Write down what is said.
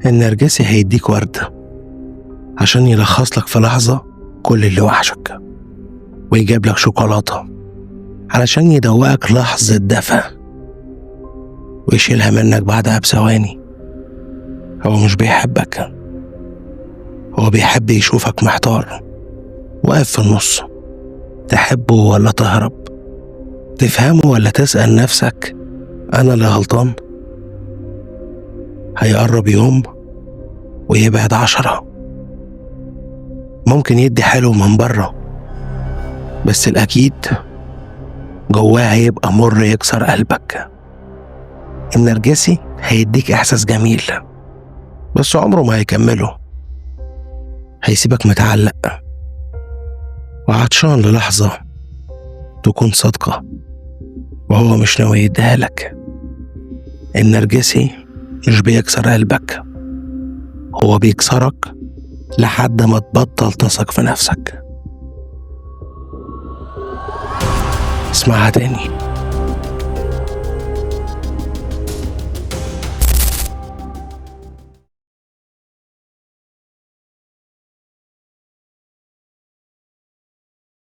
النرجسي هيديك وردة عشان يلخص لك في لحظة كل اللي وحشك، ويجيب لك شوكولاتة علشان يدوقك لحظة دفا ويشيلها منك بعدها بثواني. هو مش بيحبك، هو بيحب يشوفك محتار واقف في النص، تحبه ولا تهرب، تفهمه ولا تسأل نفسك أنا اللي غلطان. هيقرب يوم ويبعد 10. ممكن يدي حلو من بره، بس الأكيد جواه هيبقى مر يكسر قلبك. النرجسي هيديك إحساس جميل بس عمره ما هيكمله، هيسيبك متعلق وعطشان للحظة تكون صادقة وهو مش ناوي يديها لك. النرجسي مش بيكسر قلبك، هو بيكسرك لحد ما تبطل تثق في نفسك. اسمعها تاني.